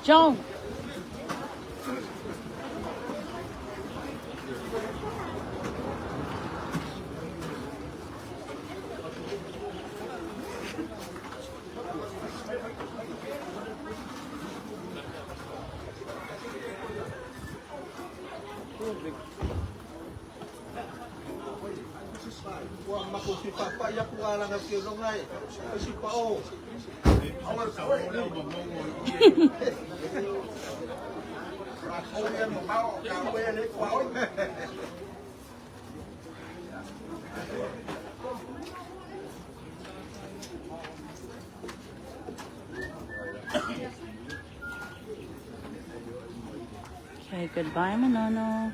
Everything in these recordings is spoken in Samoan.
Joan. Okay, goodbye Manono,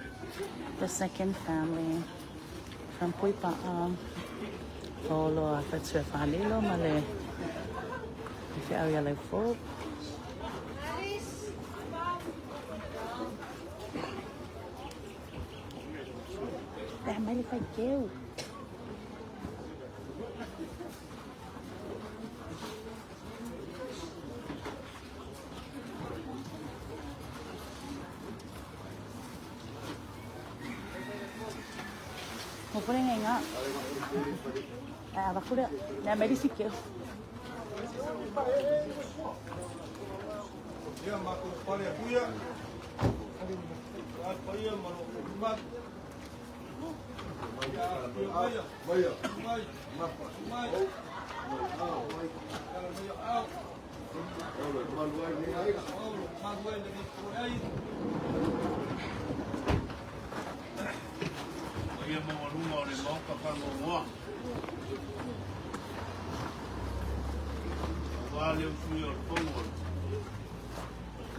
the second family from Puipa'a. Paolo a Fatua Faalilo ma le feau ia Leufo. Le mai le faikeu. Mo pore ngai nga. A bakura, na mai le sikeu. Ia matou pale atu ia. Ia paia ma lo mai. Ia mai. Mai. Mai. Mai. Ia maualuga o le Maota faanoanoa. Aua le usuia o le fono a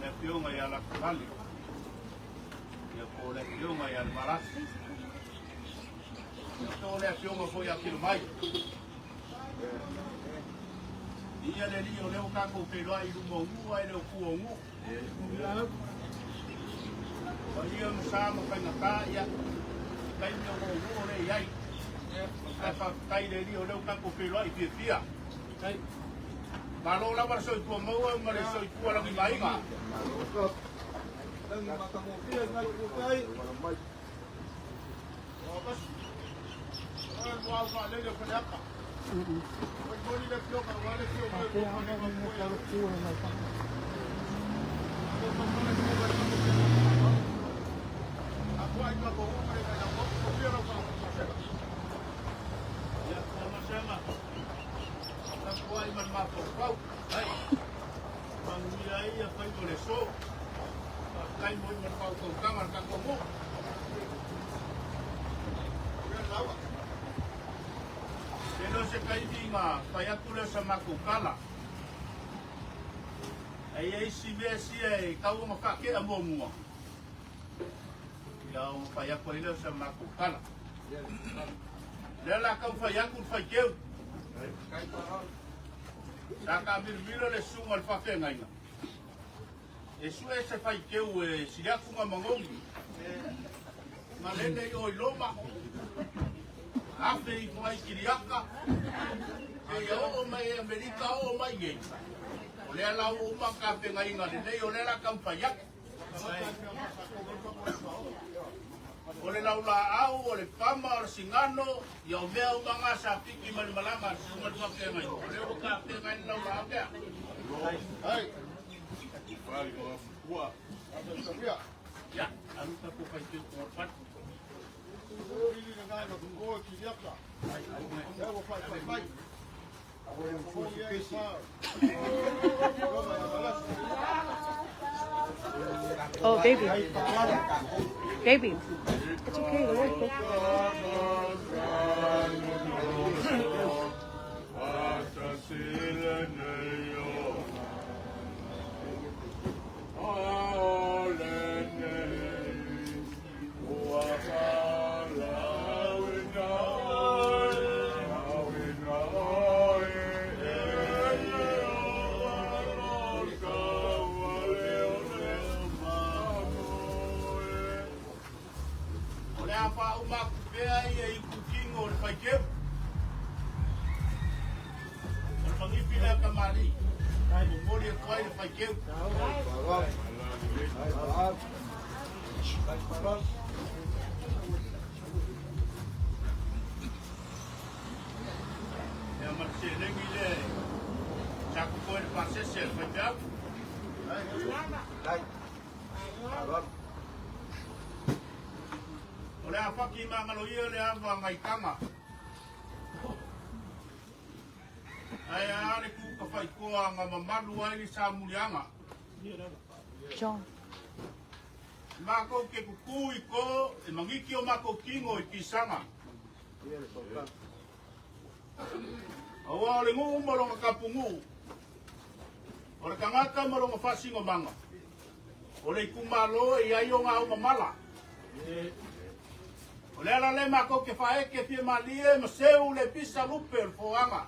le Afioga ia Lakatali, ia po o le Afioga ia Levalasi, ia po o le Afioga foi ia Kilomai. Ia le alii o lea ua tatou feiloai i luma o nuu ae le o tua o nuu. Paia ma sa ma faigata, ia, taimi o googoo lea i ai. Ae faafetai i le alii o lea ua tatou feiloai fiafia. Malo lava le soifua maua ma le soifua lagimaiga. E le o se taimi na fai atu lea o sa matou tala. E i ai isi mea sia e tau ona faatea muamua, ia ona fai atu ai lea o sa matou tala. Lea la tau fai atu le faiteu. Sa taamilomilo le susuga o le faafeagaiga e sue se faiteu e sili atu na manogi. Malele i o i Roma, afe ifo ai i Kiliaka, seia oo mai i Amerika, oo mai i inei. O lea la ua uma ona tapenaina lelei, o lea la taumafai atu. O le laulaau, o le pama, o le sigano, ia o mea uma na sa piki mai le malaga a le susuga i le faafeagaiga, o lea ua tapena ai le laulaau lea. Ia, alu tatou faiteu i Oh, baby. Baby. It's okay. The Lord. O le a faauma atu pea ia itukino o le faiteu. O le magifi lea tamalii. Momoli atu ai le faiteu. Ia ma le seleni lea e sa totoe le pasese a le faifeau. O le a faki magalo ia le ava gaitaga. Ae a le tuka faitoa ga mamalu ai le samuliaga. John. Makou ke kuku i ko e mangiki o makou tino i pisaga. Aua o le nuu ma lona kapunuu. O le tagata ma lona faasinomaga. O le itumalo e i ai ona aomamala. O le ala lea makou te faaeke fia malie ma seu le pisa lupe o le foaga.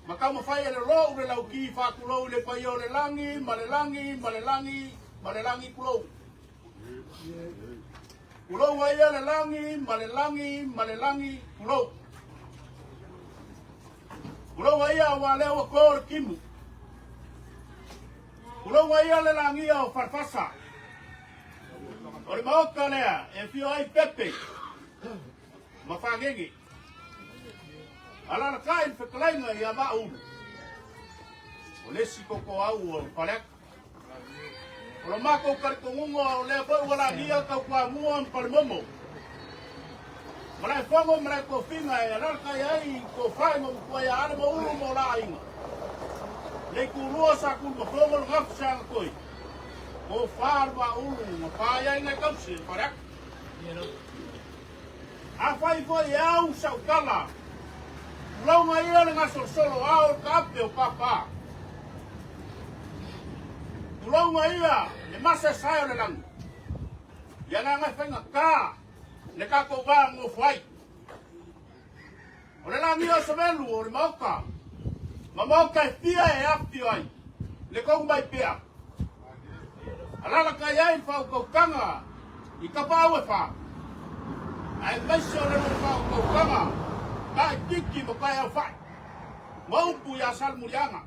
Ma taumafai e lolou le lauki faatulou i le paia o le lagi ma le lagi ma le lagi ma le lagi tulou. Tulou ai ia le lagi ma le lagi ma le lagi tulou. Tulou ai ia aua lea ua to le timu. Tulou ai ia le lagia o Falefasa. O le maota lea e afio ai Pepe ma Fagege. Alalatai le fetalaiga ia Vaaulu. O le isi totoau o Faleata. O lo matou talitonuga o lea foi ua lagia Tautuamua ma Palemomo. Malaefono ma Malaetofiga e alalatai ai Tofae ma Matua ia Ale ma Ulu ma o la aiga. Le itulua sa Tulumafono le gafu Seagatoi. Tofa le Vaaulu na pa ai aiga e tausi e Faleata. Afai foi e au sau tala, tulauga ia le gasolosolo ao o le taape o papa. Tulauga ia le masaesae o le lagi. Ia leaga e faigata le tatou va nonofo ai. O le lagia o Savelu o le maota, ma maota e fia e afifio ai le tonu mai pea. Alalatai ai le faautautaga i tapaau e fa, aemaise o le lua faautautaga taititi ma taeaofai, ma upu ia Salemuliaga.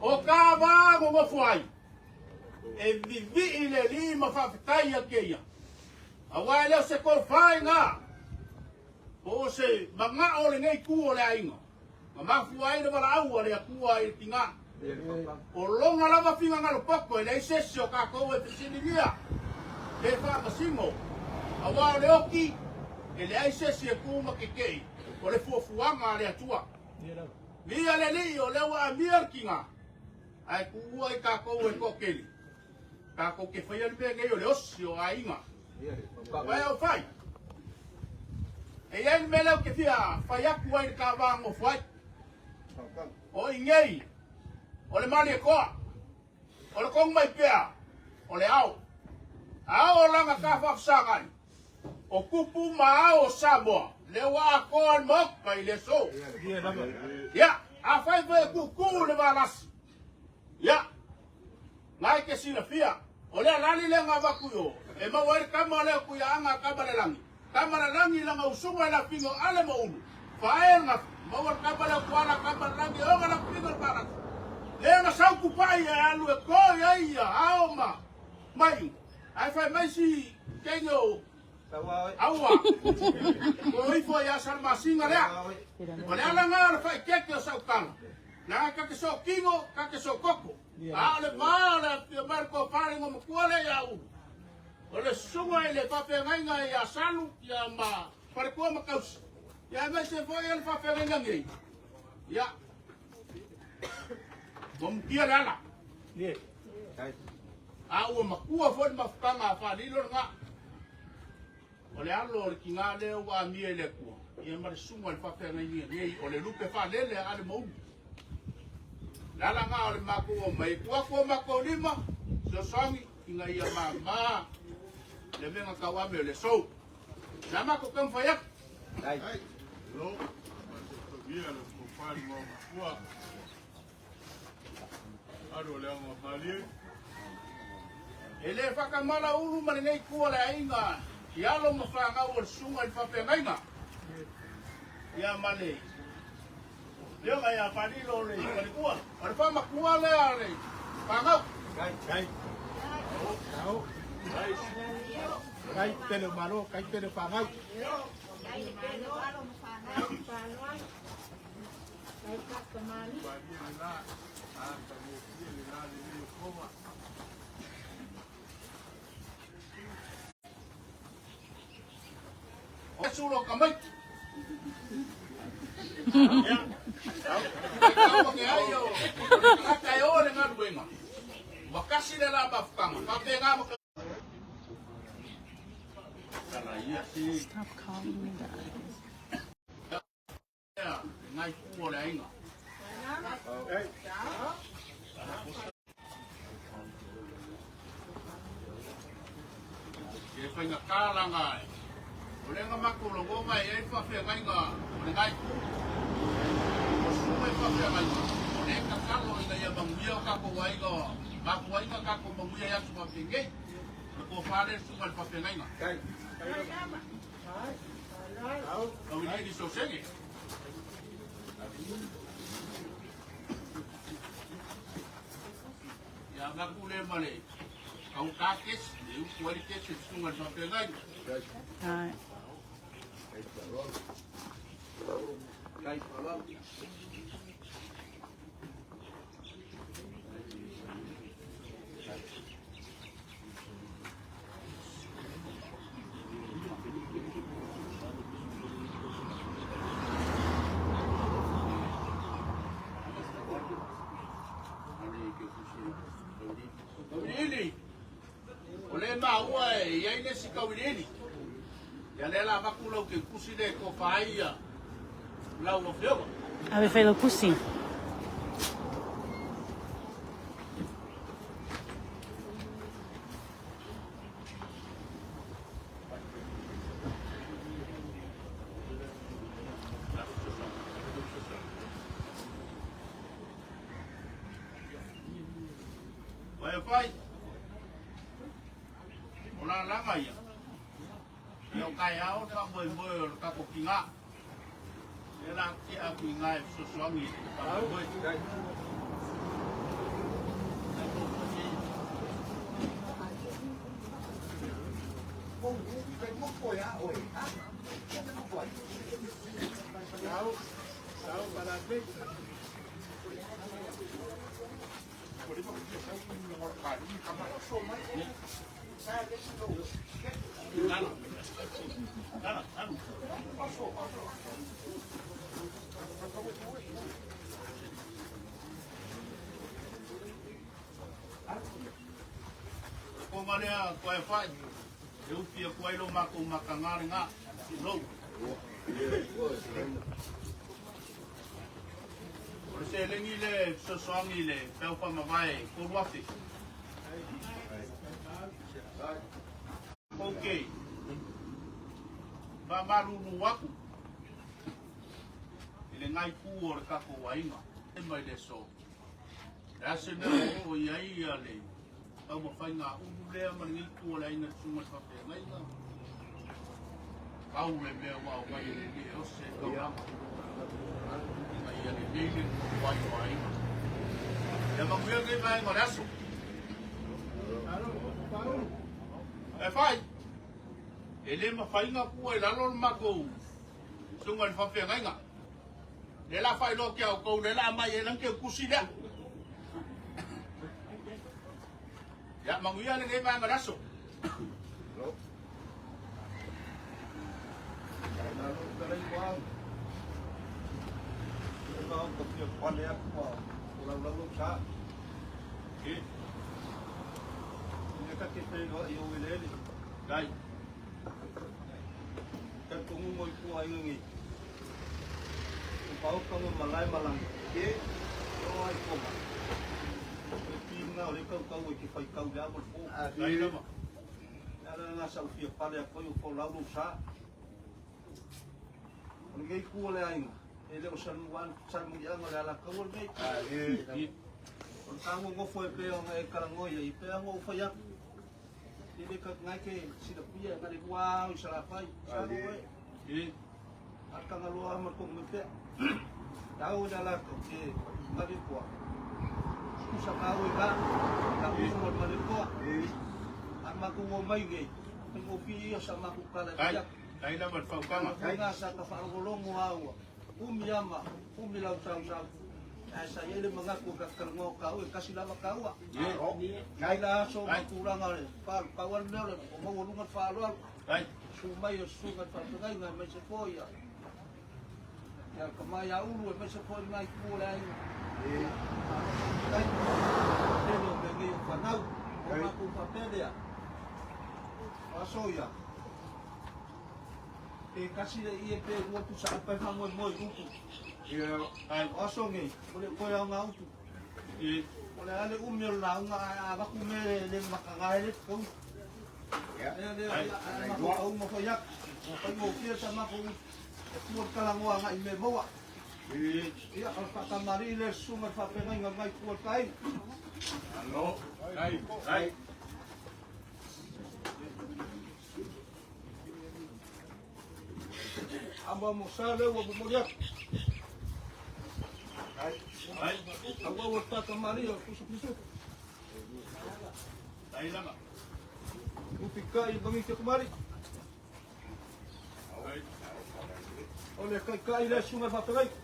O ta va nonofo ai, e vivii le alii ma faafetai ia te ia. Aua e le o se tofa i gā, po o se magao o lenei itu o le aiga, na mafua ai le valaau a le Atua i le tigā. O lona lava finagalo poto e leai se isi o tatou e fesiligia pe faamasino, aua o le oti e leai se isi e tu ma tetei o le fuafuaga a le Atua. Viia le Alii o lea ua amia le tigā, ae tuua i tatou e toatele. Tatou te faia le mea nei o le osi o aiga. Uae au fai. E i ai le mea lea ou te fia fai atu ai le ta va nofo ai. O i nei, o le Malietoa, o le tonu mai pea, o le ao. A oo lana ta faafesagai, o tupu ma ao o Samoa, lea ua atoa le Maota i le aso. Ia, afai foi e tutu le valasi, ia, Na e te silafia, o le alali lea na avatu i o, e maua ai le tama lea o Tuiaaga a Tamalalagi. Tamalalagi lana usuga i lafina o Ale ma Ulu, fae le gafa, maua le tama lea o Tuala a Tamalalagi e oga lafina o le palasi. Lea na sau Tupai e alu e to i ai ia ao ma maiu, ae fai mai si teine o Aua, ko ifo ia Salamasina lea. O le ala na o le faaeteete o sau tala, leaga ta te sootino, ta te sootoko. A o le va o le afifio mai o le tofa i le igoamatua lea ia Ulu, o le susuga i le faafeagaiga ia Salu ia ma Faletua ma Tausi, ia aemaise foi o le faafeagaiga nei, ia, ua mutia le ala. A ua matua foi le mafutaga a Faalilo lena. O le alo o le tigā lea ua amia i le Atua, ia ma le susuga i le faafeagaiga nei, o le lupe faalele a Ale ma Ulu. O le ala lena o le matou omai e tuu atu o matou lima, fesoasoani ina ia mama le mea na tauame o le aso. O le a matou taumafai atu. Lo, ia le fofali ma matua. Alu o le aga malie. E le faatamala Ulu ma lenei itu o le aiga i alo ma fanau o le susuga i le faafeagaiga. Ia ma le Afioga ia Falilo le faletua. O le faamakua lea le fanau. Kai. Kai. Kai tele o malo, kai tele o fanau. O sulo ka mai. Ia. Au ke ai o. Ka e o le galuega. Ua kasi le la mafutaga. Faapena ma Tala ia si. Stop calling me, guys. Ia, ngai ku o le aiga. E whainga kālanga e. O le nga mako lo ngō mai e whawhengainga o le ngai ku. O su e whawhengainga. O le kakalo ina ia manguia o kako waiga. Mako waiga kako manguia i atu whawhengei. O le kō whare sunga le whawhengainga. Kai. Au i ni so senge. Ia ngaku le male. Kau kakes, le uku ari kese sunga le whawhengainga. Alright. Kai palau. Kauliili. O le maua e iai le si kauliili. Ia le la vaku lau ke kusi le ko whaia. Lau o whioga. Ave fai lau kusi. Wai whai. O la langa ia. Ia o kai ao ka moe moe o le kako ki ngā. E la ki a ki ngā e sosoangi. Ka moe. Kai. Tau, tau para te. Nana. Nana, nana. Ko marea ko e whai. E upi e koe lo mako makangare ngā. Lou. O le se lengi le sosoangi le peo pa mavae koruafe. Ok. Ba maruru waku. I le ngai ku o le kako wainga. E mai le so. Le ase mea o ia ia le au mawhainga uru lea ma le ngai ku o le aina sunga le whapea ngaiga. Kau le mea wa o ngai le le o se kau lama. Ngai ia le leile ko wai o ainga. Ia manguia ngai mai ngā le aso. E whai. E le mawhainga kua i lalo le mako sunga le whapea ngaiga. Le la whai loa kia o kou le la mai e lang ke kusi lea. Ia manguia le ngai mai ngā le aso. Nalo kalai wa. Ka o ka pia pale aku wa. O lau lau sa. E, Ina ka ke te no i o ele. dai. Ka tungu mo i kua ingi. O pau ka mo malai malang. Ke o ai koma. O pinga o le kau kau e ke whai kau lea mo le fō. Dai lama. Ala ngā sau fia pale a koe o fō lau lau sa. O le ngei kua le ainga. E le o salmu salmu ianga le ala kau o le mei. E, O le tango ngofo e pea o e karangoia i pea ngo uwhai aku. I le ka ngai ke sila pia ngai le wau i salafai. Sa ngo e. e, Ar kanga loa ama kong me pea. Tau le latou ke malipoa. Tusa ka ui ka ka usu mo malipoa. A matou o mai nei, faigofie ia sa matou tala Tai, ia. tai lava le fautuaga. Faiga sa ka faalogologo a ua umi ama, umi lau sausau. Ae sa i ai le manatu e talanoa taua e tasi lava taua. Mai la aso ma tulaga o le pau lava le mea o le maualuga le faaaloalo. Tai. Susu mai o susuga i faafeagaiga aemaise foi ia ia le tama ia Ulu aemaise foi lena itu o le aiga. Ia, malo faafetai. Tele o mea nei o fanau. O matou faapea lea, o aso ia, pe tasi le ie pe lua pusa upa e faamoemoe i upu. O aso nei, ua le toe aoga upu. O le a le umi o le lauga ae a avatu mea e le mataga ai le fetaui. Lea lea ae matou tauma fai atu. Ua faigofie sa matou e fua le talanoa agai i mea maua. Ia, o le faatamalii lea i le susuga i le faafeagaiga o lena itu o le taina. Malo. Tai. Tai. Amoamosa lea ua momoli atu. Tai. Auau o le faatamalii o le pusa pisuku. Tai lava. Upikai i magite kumari. Tai. O le kaikai lea susuga i le faafeagaiga.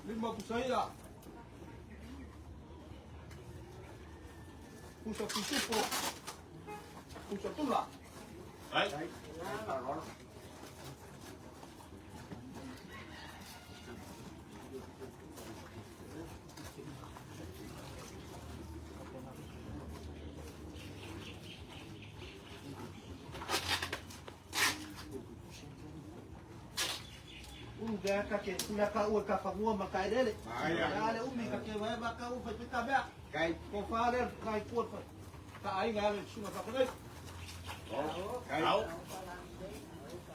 Lima pusa ia. Pusa pisupo. Pusa tula. Tai. Ulu ke aka ke pula ka ua ka fangua ma ka elele. Ia le umi ka ke wae ma ka ua fai ka mea. Ko wha le kai kua ka aiga le susuga whakanei. Au.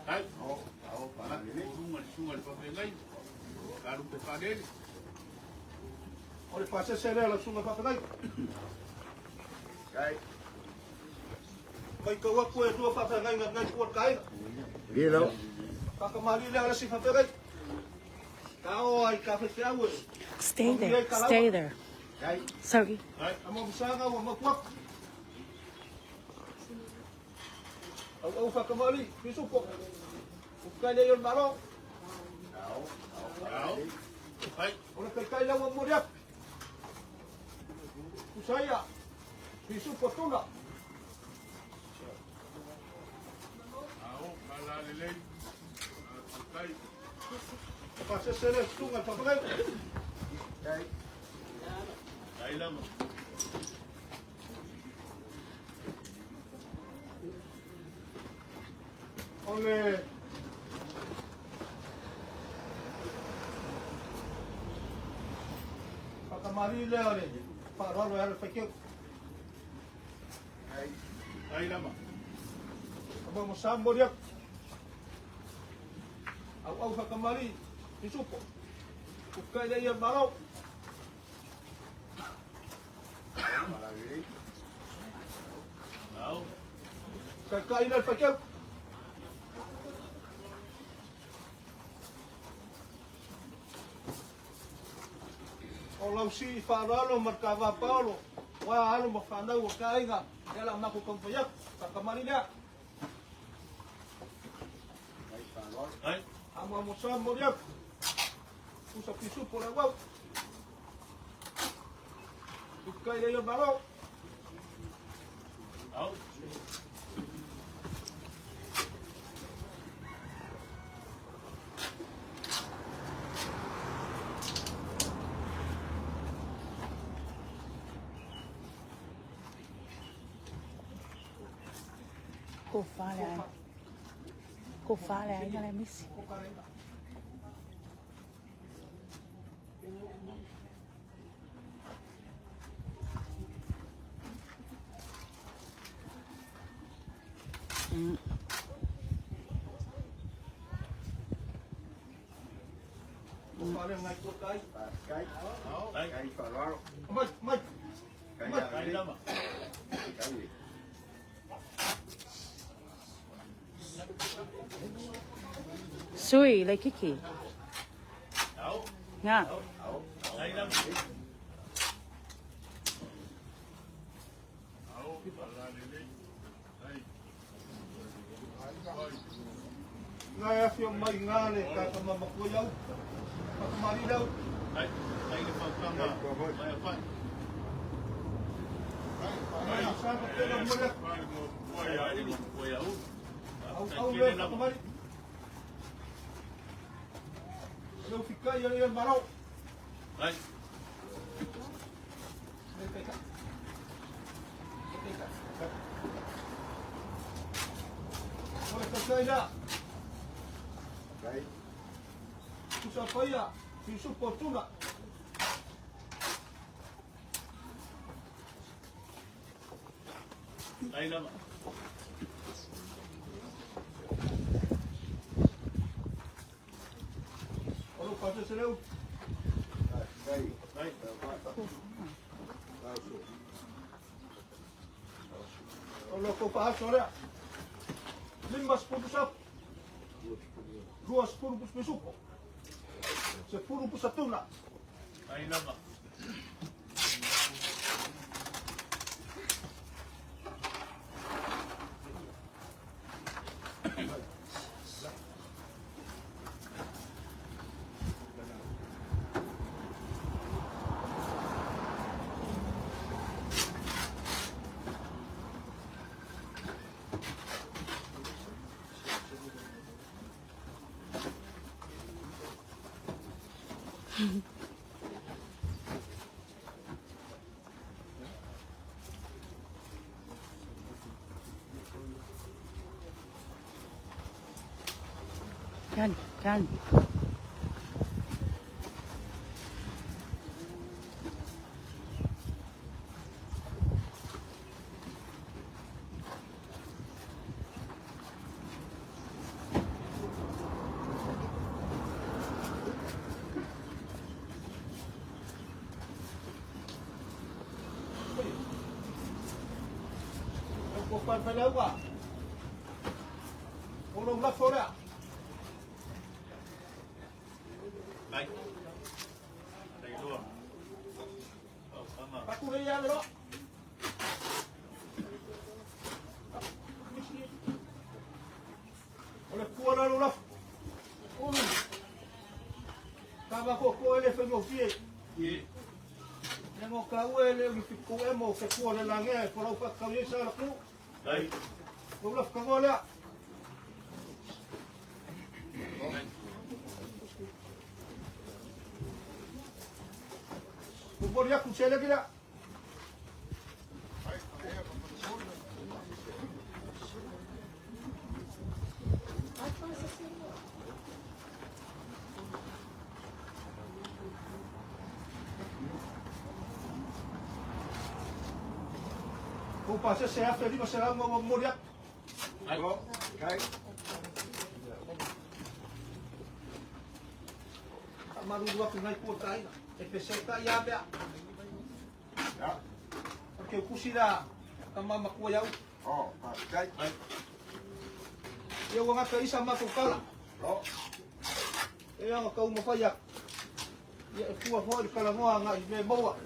Tai. Lunga le susuga le faafeagai. Kalupe faalele. O le pasese lea la susuga whakanei. Mai kau aku e lua whawhengai ngai kua ka aiga. Whakamali lea le si whawhengai. Ka o ai ka whewheau e. Stay there. Stay there. Sorry. Tai. A mo musanga ua mapu aku. Au au whakamali, pisupo. Ukai lea i o le malo. Au. Tai. O le kaikai lea ua momoli atu. Pusaia, pisupo tula. Au, malalelei. Tai. Pasese lea susuga i le whawhangai. Tai lava. O le whakamali lea o le whaaralo e ala whaikeu. Tai lava. A mo sa momoli atu. Au au whakamali, pisupo. Ukai lea ia malo. Au. Kaikai lea le whaikeu. O lau si whaaralo ma ka wā paolo. Wā alo ma whanau o ka aiga. Ia la mako kaumawhai atu. Whakamali lea. Tai. Amo amo sa momoli atu. Pusa pisupo le wau. Ukai lea ia malo. Au. Ko wha le ai. Ko wha le aiga le misi. O le ngai ko tai. Kai. Kai whalaro. Mai mai. Kai Kai lama. Kai. Sui le kiki. Au. Nga. Kai lama. Au. Alalele. Ai. Ngai afi mai ngā le ka ka mama ko iau. Ka mari lau. Ai. Ai le fautanga. Mai afai. Mai sa ka tena mo le. Au au le ka mari. Leu fika ia le marau. Ai. Le peka. Le peka. Ora ka kai la. Kai. Kusa paia. Fisu potuna. Ai lama. Ora pasa se leu. Kai. Ai. Ora ko pa aso lea. Lima sepuluh sap. 20 pus pesupo. 10 pus satuna. Ai lama. Kan, kan. Ko pa pa lau ka. Ora ula fora. Ai. Ai lua. Fautanga. Aku le ia le ro. O le kua la ula. Umi. Ka ba ko ko ele fe mo fie. I. Le mo ka ue le uli fi ko e mo ke kua le lange e folau pa kau ye sa la ku. Ai. Ula ka ngo lea. Ko bori aku se le kila. Ko pa se se afe lima se la mo mori aku. Ai. Kai. Maru aku ngai kua tai. E pese ka ia bea. Ya. O ke kusi la ka mama kua iau. Oh, kai. Ai. Ia ua ngata isa ma kala. Oh. E ia ka uma whai aku. Ia e kua hoa i kala ngoa ngā i me maua.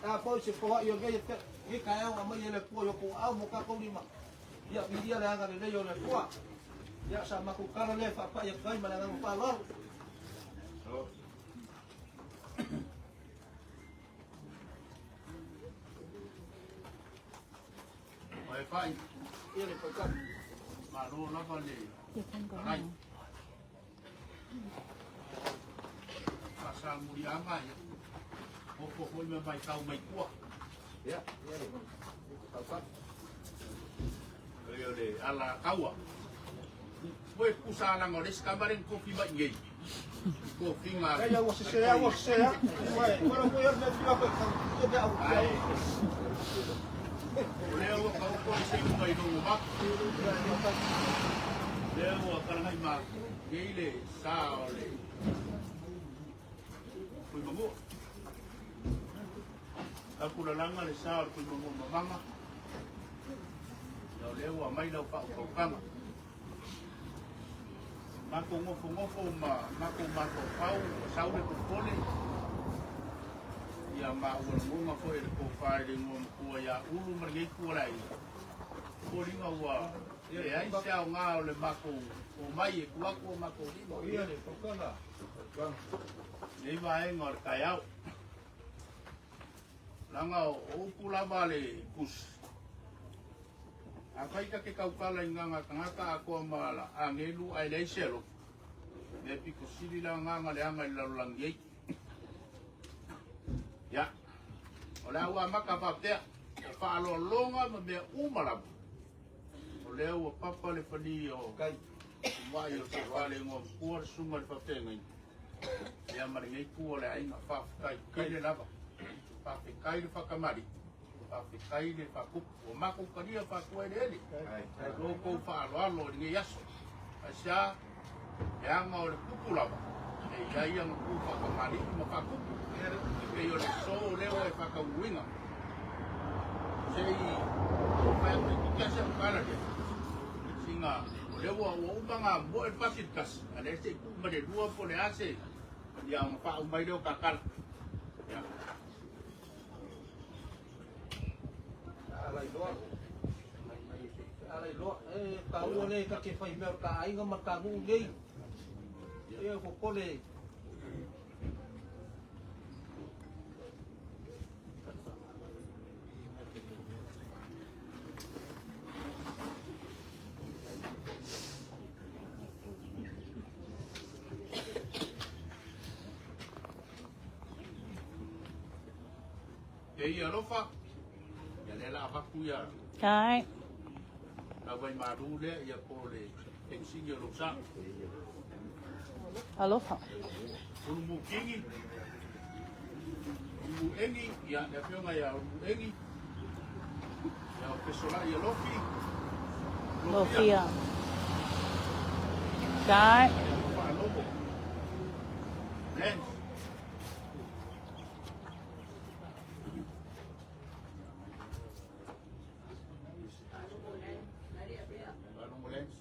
A pau se koha i o ngai e te. E ka au a mai e le kua yo ko au mo ka lima. Ia viria le anga le lei o le kua. Ia sa ma kala le whapa ia kai ma le anga wha lalo. Oh. Mai fai. Ia le pau Malo lava le. Ia kan ko. Ai. Sa muri anga ia. Opo hoi me mai tau mai kua. Ia, ia le. Kau ka. Ia le ala kaua. Koe kusa alanga o le skamaren kofi mai ngei. Kofi ngā. Kai au se se au se se. Uai, ora ko ia me pia ko ka te au. Ai. O lea ua kau koe se unga i longo mako. Lea ua karangai ma ngei le sa o le. Tuimanua. Aku lalaga le sa o le Tuimanua mamaga, ia o lea ua aumai lau faautautaga. Matou nofonofo ma matou mafaufau ua sau le popole, ia ma ua lagona foi e le tofa i le igoa matua ia Ulu ma lenei itu o le aiga, foliga ua leai se aoga o le matou omai e tuu atu o matou lima i lenei vaega o le taeao. Leaga o upu lava a le tusi, afai ta te tautala i gaga tagata atoa ma agelu ae leai se alofa, mea pito sili la gaga leaga i le lalolagi ei. Ia, o le a ua amata faapea, o faaaloaloga ma mea uma lava, o lea ua papa le falia o Tumai o Tofa le igoa matua le susuga i le faafeagaiga, ia ma lenei itu o le aiga. Faafetai tele lava. Faafetai le faatamalii, faafetai le faatupu. Ua matou talia faatuaeleele lo outou faaaloalo i lenei aso. Aisea? Leaga o le tupu lava e i ai ana tu faatamalii ma faatupu, e pei o le aso lea ua e faataunuuina. Se i fai atu itiiti lava si au tala lea, sina o lea ua uma ona moe le pasi i le tasi, a o lea se i tuu mai le lua po o le a se, ia ona faauma ai lea o ta tala. Ia. Alailoa. Alailoa. E taua le ta te fai mea o ta aiga ma ta nuu nei. E popole. E ia alofa, ia lea la avatu ia Kai. lau vai malu lea ia po o le penisini o lou sa. Alofa. Ulumu Kingi, Ulumu Eni, ia le afioga ia Ulumu Eni, ia o Fesolai ia Lofi, Lofia. Kai. Ia Faalogo. Lens. Faalogo Lens.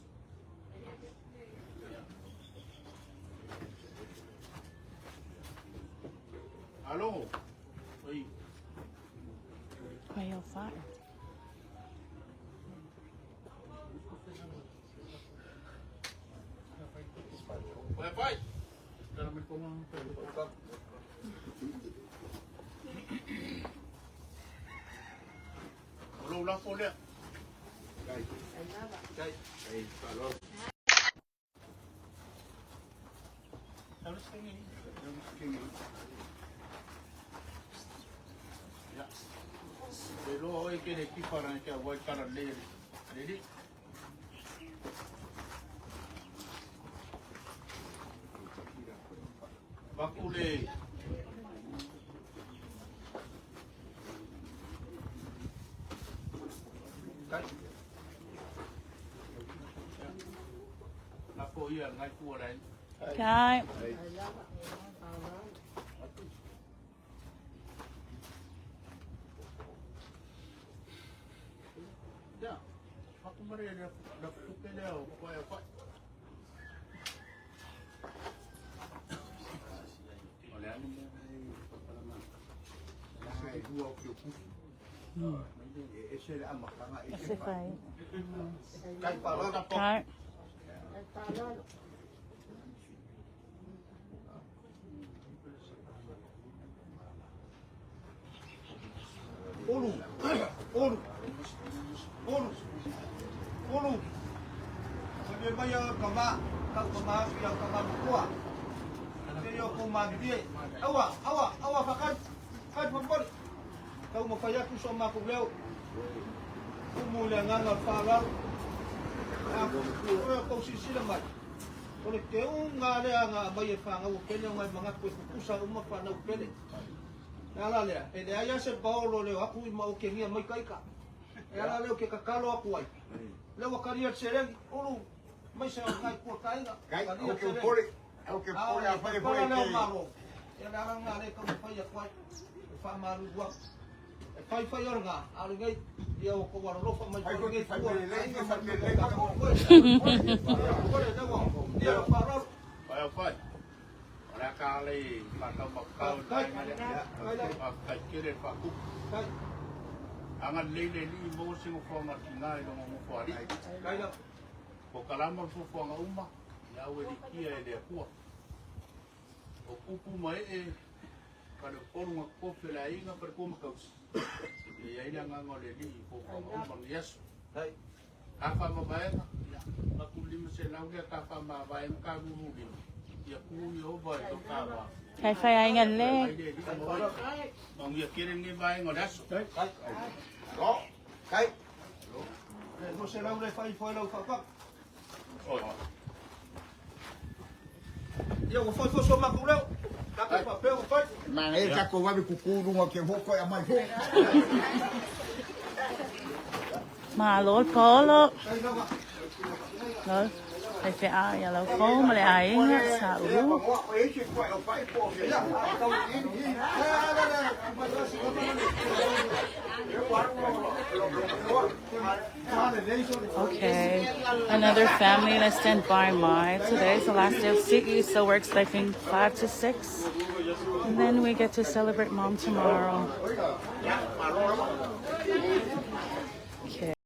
Alogo. Oi. Quail fire. Vai, vai. O lou lafo lea. Ia. Te loa oe ke le kipa rana kia wai tara le le le. Vaku le Kai. lafo ia ngai kua lai. Kai. Ia. Vaku mare le la tupe lea o koe o koe. O le anu mea. Se fai. Kai palala. Kai. Ulu. Ulu. Ulu. Ulu. Ko te mai a kama, ka kama ki a kama kua. Te yo ko mabie. Awa, awa, awa fakai. Kai popole. Kau ma fai atu so ma ku leo. Kumu le nganga whālau. A ko ko sisila mai. O le te unga lea ngā mai e whāngau o pele o ngai manga koe kukusa uma whānau pele. E ala lea, e le aia se paolo leo aku i mau ke ngia mai kaika. E ala leo ke kakalo aku ai. Leo wakaria te serengi, ulu, mai se o ngai kua kainga. Kai, Karia o te ke serengi. upole, o ke upole a Ah, whai pala whai leo te maro. Ia le ala lena lea e taumafai atu ai, e faamalulu atu. E fai fai o lena, a o lenei, ia ua tou alolofa mai foi lenei itu o le aiga ma le tatou toe. Ia, o lea ua, ia lou faaaloalo. Fai au fai. O le a ka le whakau makau i vaenga lea. Faafetai tele le faatupu. Aga lelei le Alii maua se nofoaga tina i lona nofoalii. Polokalame o le fuafuaga uma, ia auelikia e le Atua. O tupu ma ee, faleupolu na totofi e le aiga, faletua ma tausi, e i ai le agaga o le Alii i fuafuaga uma o lenei aso. Tafa mavaega, ia, avatu le 500 lea tafa mavae ma ta lulu lima, ia tu Ieova i lo ta va. Kai fai aiga le. Mai le Alii ma oe. Manuia tele lenei vaega o le aso. Le 200 le fai ifo ai lau faapapa. Ia ua foi foi so matou leo. Tatou faapea ua fai. Manaia le tatou vave kuku luga o ke hoko e aumai fou. Malo le paolo. Lo. Le feau ia lau fou ma le aiga sa ulu. Okay, another family let's stand by my. Today is the last day of Si'i, so we're expecting 5 to 6. And then we get to celebrate mom tomorrow. Okay.